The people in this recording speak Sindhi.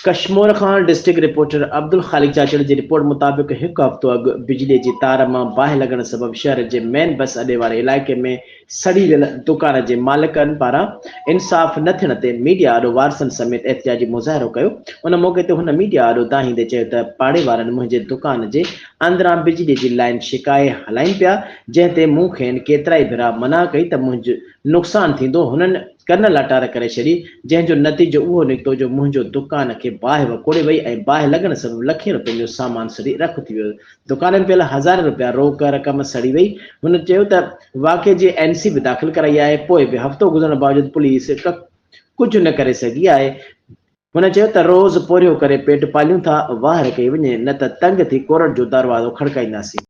ڪشمور کان ڊسٽرڪٽ رپورٽر عبدالخالق چاچڙ جي رپورٽ مطابق هڪ هفتو اڳ بجلي جي تار مان باهه لڳڻ سبب شهر جي مين بس اڏي واري علائقي ۾ سڙي ويل دڪان جي مالڪن پاران انصاف نه ٿيڻ تي ميڊيا آڏو وارثن سميت احتجاجي مظاهرو ڪيو ان موقعي تي هن ميڊيا آڏو دانهيندي چيو ته پاڙي وارن منهنجي دڪان جي اندران بجلي جي لائين شڪائي هلائين پيا جنهن تي مون کين ڪيترائي ڀيرا منع ڪئي ته منهنج نقصان ٿيندو هنن ڪن لاٽار ڪري ڇڏي، جنهن جو نتيجو اهو نڪتو جو منهنجو دڪان کي باهه وڪوڙي وئي ۽ باهه لڳڻ سبب لکين روپين جو سامان سڙي رک ٿي ويو. دڪان ۾ پيل هزارين روپيا روڪ رقم سڙي وئي. هن چيو ته واقعي جي اين سي به داخل ڪرائي آهي، پوء به هفتو گذرڻ باوجود پوليس ڪجهه نه ڪري سگهي آهي. هن چيو ته روز پورهيو ڪري پيٽ پاليون ٿا، واهر ڪئي وڃي نه ته تنگ ٿي ڪورٽ جو دروازو کڙڪائينداسين.